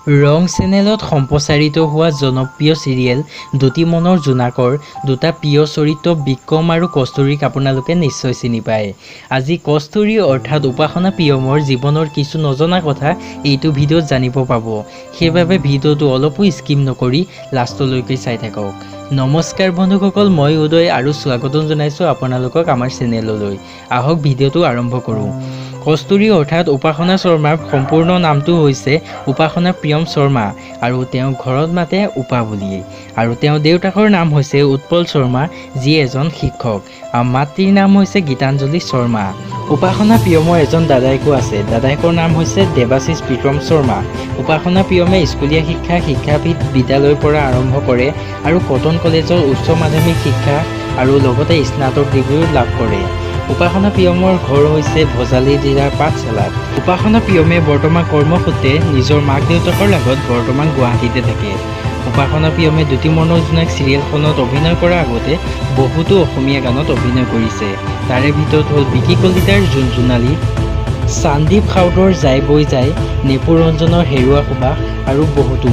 ৰং চেনেলত সম্প্ৰচাৰিত হোৱা জনপ্ৰিয় চিৰিয়েল দুটি মনৰ জোনাকৰ দুটা প্ৰিয় চৰিত্ৰ বিক্ৰম আৰু কস্তুৰীক আপোনালোকে নিশ্চয় চিনি পায়। আজি কস্তুৰী অৰ্থাৎ উপাসনা প্ৰিয়মৰ জীৱনৰ কিছু নজনা কথা এইটো ভিডিঅ'ত জানিব পাব। সেইবাবে ভিডিঅ'টো অলপো স্কিপ নকৰি লাষ্টলৈকে চাই থাকক। নমস্কাৰ বন্ধুসকল, মই উদয় আৰু স্বাগতম জনাইছোঁ আপোনালোকক আমাৰ চেনেললৈ। আহক, ভিডিঅ'টো আৰম্ভ কৰোঁ। কস্তুৰী অৰ্থাৎ উপাসনা শৰ্মাৰ সম্পূৰ্ণ নামটো হৈছে উপাসনা প্ৰিয়ম শৰ্মা আৰু তেওঁ ঘৰত মাতে উপা বুলিয়েই। আৰু তেওঁৰ দেউতাকৰ নাম হৈছে উৎপল শৰ্মা, যি এজন শিক্ষক, আৰু মাতৃৰ নাম হৈছে গীতাঞ্জলি শৰ্মা। উপাসনা প্ৰিয়মৰ এজন দাদায়েকো আছে। দাদায়েকৰ নাম হৈছে দেৱাশিষ বিক্ৰম শৰ্মা। উপাসনা প্ৰিয়মে স্কুলীয়া শিক্ষা শিক্ষাবিদ বিদ্যালয়ৰ পৰা আৰম্ভ কৰে আৰু কটন কলেজৰ উচ্চ মাধ্যমিক শিক্ষা আৰু লগতে স্নাতক ডিগ্ৰীও লাভ কৰে। উপাসনা প্ৰিয়মৰ ঘৰ হৈছে বজালী জিলাৰ পাঠশালাত। উপাসনা প্ৰিয়মে বৰ্তমান কৰ্মসূত্ৰে নিজৰ মাক দেউতাকৰ লগত বৰ্তমান গুৱাহাটীতে থাকে। উপাসনা প্ৰিয়মে দুটি মনৰ জোনাক চিৰিয়েলখনত অভিনয় কৰাৰ আগতে বহুতো অসমীয়া গানত অভিনয় কৰিছে। তাৰে ভিতৰত হ'ল বিকি কলিতাৰ জোন জোনালী, সন্দীপ সাউদৰ যাই বৈ যায়, নিপু ৰঞ্জনৰ হেৰুৱা সুবাস আৰু বহুতো।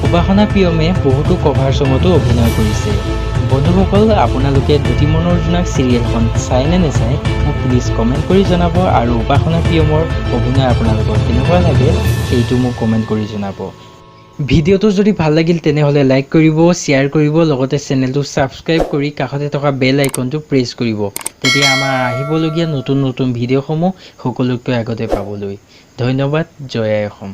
উপাসনা প্ৰিয়মে বহুতো কভাৰ ছঙতো অভিনয় কৰিছে। বন্ধুসকল, আপোনালোকে দুটি মনৰ জোনাক চিৰিয়েলখন চাই নে নেচায়, মোক প্লিজ কমেণ্ট কৰি জনাব আৰু উপাসনা প্ৰিয়মৰ অভিনয় আপোনালোকৰ কেনেকুৱা লাগে, সেইটো মোক কমেণ্ট কৰি জনাব। ভিডিঅ'টো যদি ভাল লাগিল, তেনেহ'লে লাইক কৰিব, শ্বেয়াৰ কৰিব, লগতে চেনেলটো ছাবস্ক্ৰাইব কৰি কাষতে থকা বেল আইকনটো প্ৰেছ কৰিব, তেতিয়া আমাৰ আহিবলগীয়া নতুন নতুন ভিডিঅ'সমূহ সকলোতকৈ আগতে পাবলৈ। ধন্যবাদ। জয় আই অসম।